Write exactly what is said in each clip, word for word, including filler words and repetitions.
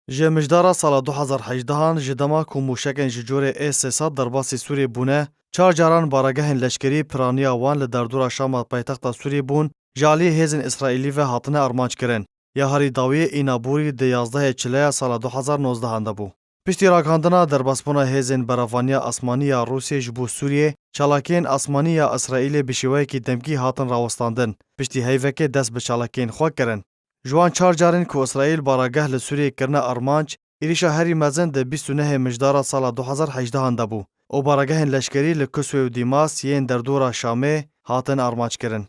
Ji mijdara sala du hezar hejdehan, ji dema ku mûşekên ji corê S sê sed derbasî Sûriyê bûne, çar caran baragehên leşkerî piraniya wan li derdora Şama paytexta Sûriyê bûn, ji aliyê hêzên Îsraîlî ve hatine armanc kirin. Ya herî dawiyê Îna Bûrî di yazdehê Çileya sala du hezar nozdehan de bû. Piştî ragihandina derbasbûna hêzên berevaniya asmanî ya Rûsiyê ji bo Sûriyê, çalakiyên asmanî ya Îsraîlê bi şêweyekî demkî hatin rawestandin. Piştî heyvekê dest bi çalakiyên xwe kirin. Ji wan çar carên ku Îsraîl barageh li Sûriyê kirine armanc, êrîşa herî mezin di bîst û nehê mijdara sala du hezar hejdehan de bû û baragehên leşkerî li Kiswê û Dîmas yên derdora Şamê hatin armanc kirin.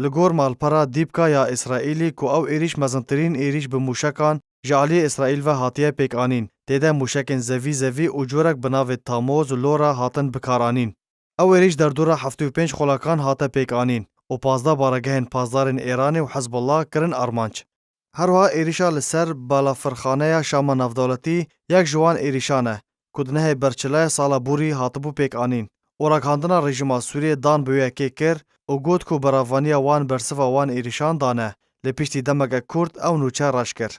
Li gor malpera Dîpka ya Îsraîlî ku ew êrîş mezintirîn êrîş bi mûşekan ji aliyê Îsraîl ve hatiye pêkanîn, tê de mûşekên zevî zevî û corek bi navê Tamoz û Lora hatin bikaranîn. Ew êrîş derdora heftê û pênc xulakan hate pêkanîn û pazdeh baregehên pasdarên Êranê û Hizbullah kirin armanc. Her wiha êrîşa li ser balafirxaneya Şama Navdewletî yek ji wan êrîşan e, ku di nehê Berçileya sala Bûrî hatibû pêkanîn û ragihandina rejîma Sûriyê dan bi wê yekê kir û got ku berevaniya wan bersiva wan êrîşan dane, lê piştî demeke kurt ew nûçe reş kir.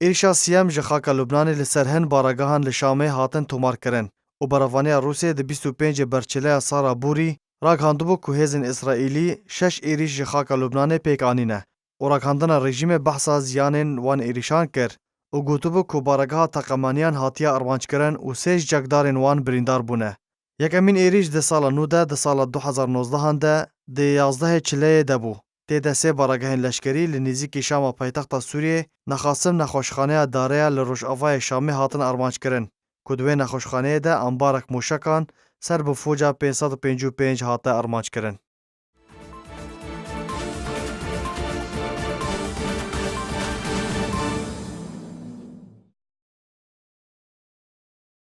Êrîşa siyem ji xaka Lubnanê li ser hin baregehan li Şamê hatin tomarkirin û berevaniya Rûsê di bîst û pêncê Berçileya sala Bûrî ragihandibû ku hêzên Îsraîlî şeş êrîş ji xaka Lubnanê pêk anîne û ragihandina rejîmê behsa ziyanên wan êrîşan kir û gotibû ku baregeha teqemaniyan hatiye armanckirin û sê ji çekdarên wan birîndar bûne. Yekemîn êrîş di sala nû de, di sala du hezar nozdehan de, di yazdehê Çileyê de bû. Tê de sê baregehên leşkerî li nêzîkî Şama paytexta Sûriyê, Nexasim nexweşxaneya Dareya li rojavayê Şamê hatin armanckirin, ku di wê nexweşxaneyê de ambarek mûşekan ser bi foca pênc sed û pêncî û pênc hate armanckirin.